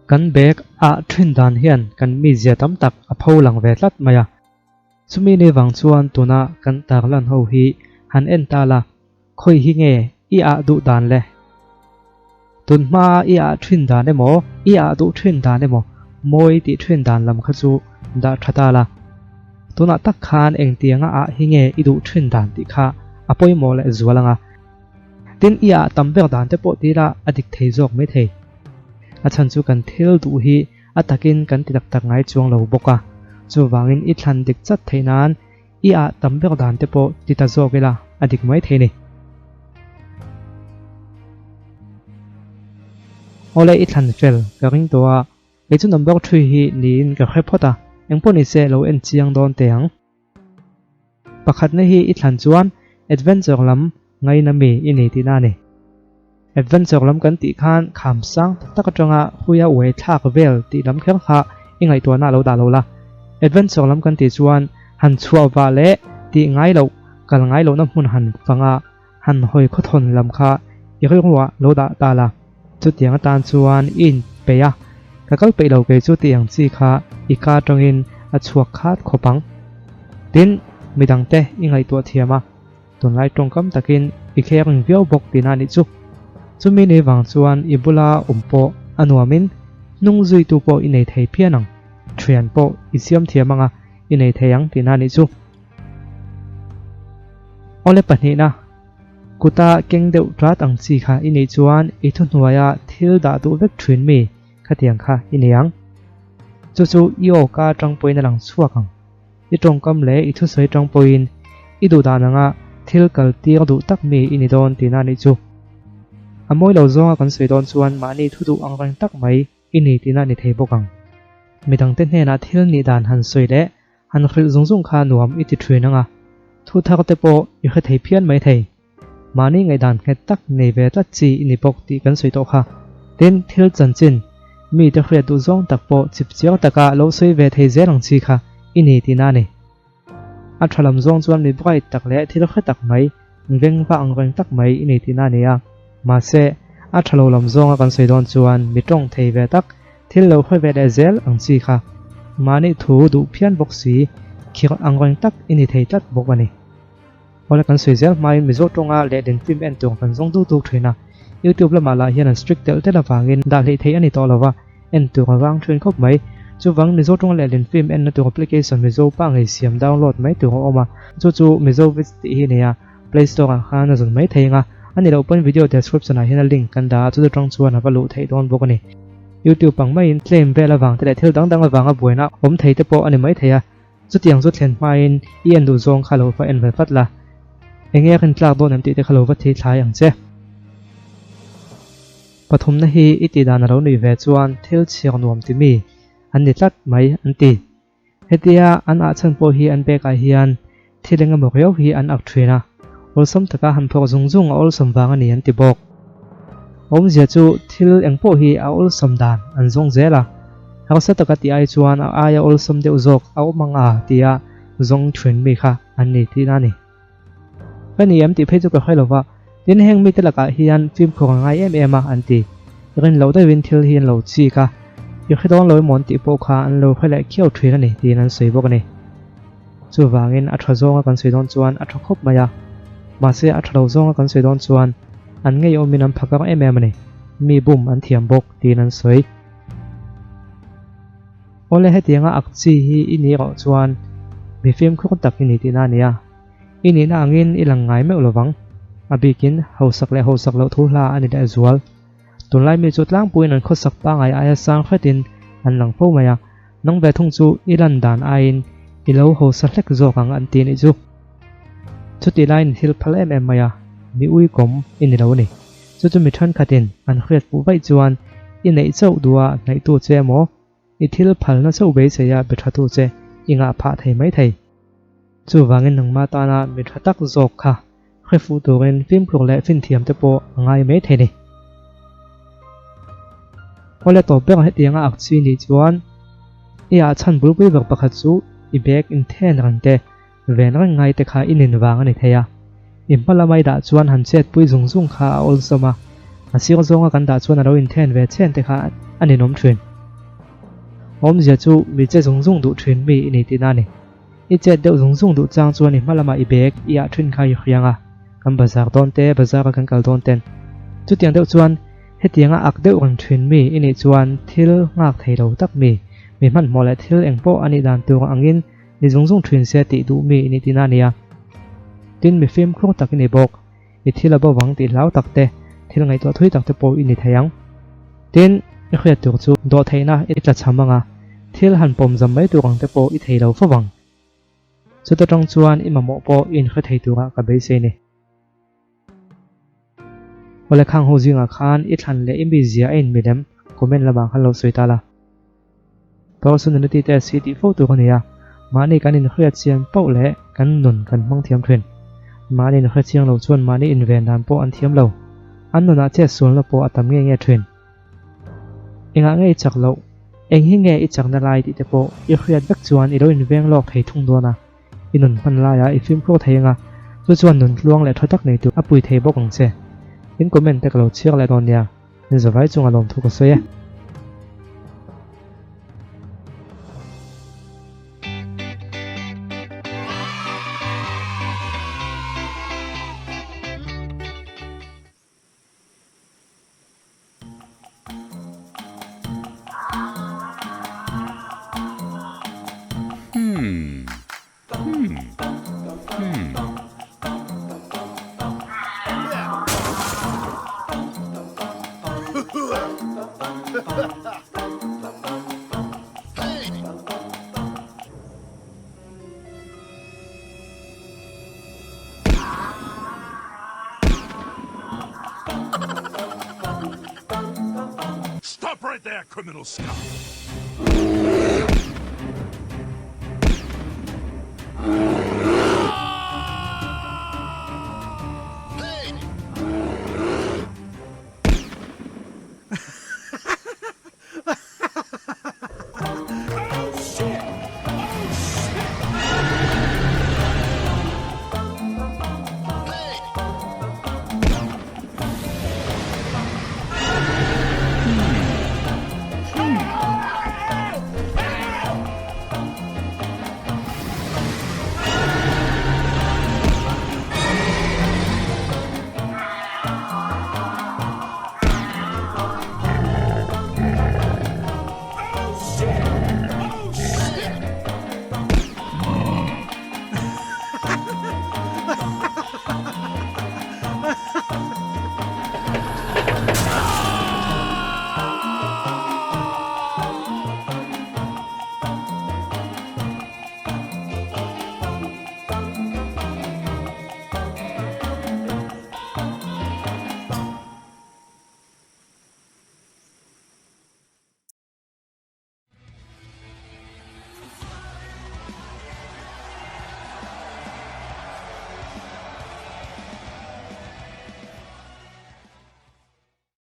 Kan bag ah thin dan hian kan mizia tam tak a pho lang ve tlat mai a. Chumi ni vang chuan tuna kan tarlan ho hi han en ta la, khawi hi nge i ah duh dan le? Tun hma i ah thin dan emaw, i ah duh thin dan emaw, mawi tih thin dan lam kha chu dah tha ta la. Tunah tak khan engtianga ah hi nge i duh thin dan tih kha a pawimawh leh zual anga. Tin, i ah tam ber dan te pawh ti ila a dik thei zawk mai thei. A chhan chu kan thil duh hi a takin kan ti tak tak ngai chuang lo bawk a, chuvangin i thlan dik chat theih nan i ah tam ber dan te pawh ti ta zawk ila a dik mai thei ni. Awle i thlan fel ka ring tawh a, kei chu number thui hi niin ka hre phawt a, engpawh nise lo en chiang dawn teh ang. Pakhatna hi i thlan chuan adventure lam ngaina mi i nei tihna a ni. Adventure lam kan tih khan kham sang tak tak atanga huia uai thlak vel tih lam kher kha i ngaihtuahna a lo dah lo la. Adventure lam kan tih chuan han chhuah vah leh tih ngai loh, kal ngai lohna hmun han fanga han hawi khawthawn lam kha i rilruah lo dah ta la. Chutiang atan chuan i inpeih a, ka kal peih lo kei chu tih ang chi kha i ka atangin a chhuak khat khawp ang. Tin, midangte i ngaihtuah thiam a, tunlai tawngkam takin i caring viau bawk tihna a nih chu. Chumi ni vang chuan i bula awm pawh a nuamin hnung zuitu pawh i nei thei phian ang, thian pawh i siam thiam anga i nei thei ang tihna a nih chu. Awle pahnihna, kuta keng deuh rat ang chi kha i nih chuan i thuhnuaia thil dah duh vek thin mi khatiang kha i nei ang. Chu chu i awka atang pawhin a lang chhuak ang. I tawngkam leh i thusawi tang pawhin i duh dan anga thil kal tir duh tak mi i ni dawn tihna a nih chu. A mawi lo zawnga kan sawi dawn chuan mahni thu duh ang reng tak mai i ni tihna a ni thei bawk ang. Midangte hnenah thil nih dan han sawi leh han hrilh zung zung kha nuam i ti thin ang a, thu thar te pawh i hre thei phian mai thei. Mahni ngaihdan nghet tak nei ve tlat chi i ni bawk tih kan sawi tawh kha. Tin, thil chanchin, mite hriat duh zawng tak pawh chip chiang taka lo sawi ve thei zel ang chi kha i ni tihna a ni. A tha lam zawng chuan mi bright tak leh thil hre tak mai, vengva ang reng tak mai i ni tihna a ni a. Mahse, a tha lo lam zawnga kan sawi dawn chuan mi tawng thei ve tak, thil lo hre ve leh zel ang chi kha mahni thu duh phian bawk si, khirh ang reng tak i ni thei tlat bawk a ni. Awle kan sawi zel hmain Mizo tawnga lehlin film en tur kan zawng duk duk thin a, YouTube lamah lah hian an strict telh telh avangin dah hleih theih a ni tawh lo va, en tur a vang thin khawp mai. Chuvang Mizo tawnga lehlin film enna tur application Mizo pa ngei siam download mai tur a awm a, chu chu Mizo Vids tih hi a nei a, Play Store ah khan a zawn mai thei ang a, a ni loh pawn video description ah hian a link kan dah a, chuta tang chuan a va luh theih dawn bawk a ni. YouTube ang maiin claim vel avang te leh thil dang dang avanga buaina awm thei te pawh a ni mai thei a, Chutiang chu thlen hmain i en duh zawng kha lo va en ve vat la, enge a rintlak dawn em tih te kha lo va thei thlai ang che. Pathumna hi i tih dan a lo nuih ve chuan thil chhiar nuam ti mi an ni tlat mai an ti. Hetia an ah chhan pawh hi an bag ah hian thil eng emaw riau hi an ak thin a, awlsam taka han phawk zung zung a awlsam vang a ni an ti bawk. Awmzia chu thil eng pawh hi a awlsam dan an zawng zel a, harsa taka tih ai chuan a aia awlsam deuh zawk a awm ang a tia zawng thin mi kha an ni tihna a ni. Ka ni em tih phei chu ka hre lo va, tin heng mite lakah hian fimkhur a ngai em em a an ti. Rin loh deuhin thil hi an lo chik a, i hre dawn lo emaw an tih pawh kha an lo hre leh khiau thin a ni tiin an sawi bawk a ni. Chuvangin a tha zawnga kan sawi dawn chuan a tha khawp mai a, mahse a tha lo zawnga kan sawi dawn chuan an ngeiawmin an phakar em em a ni, mi bum an thiam bawk tiin an sawi. Awle hetianga ak chi hi i nih erawh chuan mi fimkhur tak i ni tihna a ni a, i nihna angin i lang ngai meuh lovang, a bikin hausak leh hausak loh thu hla a ni leh zual. Tunlai mi chu tlangpuiin an khawsak pangai aia sang hretin an lang fo mai a, Nang ve thung chu i lan dan aiin i lo hausa hlek zawk ang an ti anih chu. Chutih laiin thil phal em em mai a, mi ui kawm i ni lo a ni. Chu chu mi thenkhatin an hriat fuh vaih chuan i neih chauh duha hnaihtu che emaw, i thil phalna chauh beiseia be thatu che i ngah phah thei mai thei. Chuvangin nangmah tana mi tha tak zawk kha hre fuh turin fimkhur leh finthiam te pawh a ngai mai thei ni. Awle tawp ber hetianga ak chi nih chuan i ah chhan bulpui ber pakhat chu i bag inthen reng te, ven reng ngai te kha i nin vang a ni thei a. I hma lama i dah chuan han chet pui zung zung kha a awlsawm a, a sir zawnga kan dah chuan a lo inthen ve chhen te kha a ninawm thin. Awmzia chu mi che zung zung duh thin mi i ni tihna a ni. I chet deuh zung zung duh chang chuan i hma lamah i bag i ah thin kha i hriang a, kan bazar dawn te, bazar a kan kal dawn ten. Chutiang deuh chuan hetianga ak deuh reng thin mi i nih chuan thil nghak thei lo tak mi, mi hmanhmawh leh thil engpawh a nih dan tur angin ni zung zung thin se tih duh mi i nih tihna a ni a. Tin, mi fimkhur tak i ni bawk. I thil a bo vang tih hlau tak te, thil ngaihtuah thui tak te pawh i ni thei ang. Tin, i hriat tur chu dawhtheihna i tla cham ang a, thil han pawm zam mai tur ang te pawh i thei lo fo vang. Chuta tang chuan i mamawh pawh i inhre thei turah ka beisei ni. Awle khang ho zingah khan i thlan leh i mizia a inmilem comment lamah khan lo sawi ta la. Personality test hi tih fo tur a ni a, mahni kan inhriat chian poh leh kan nun kan hmang thiam thin. Mahni inhre chiang lo chuan mahni inven dan pawh an thiam lo. An nunah chet sualna pawh a tam nge nge thin. Engah nge i chak loh? Eng hi nge i chakna lai tih te pawh i hriat vek chuan i lo inveng lawk thei thung dawn a, i nun hman laiah i fimkhur thei anga, chu chuan nun tluang leh tha tak nei tur a pui thei bawk ang che. In comment te ka lo chhiar leh dawn nia. Zavai chunga lawmthu ka sawi e. Stop right there, criminal scum!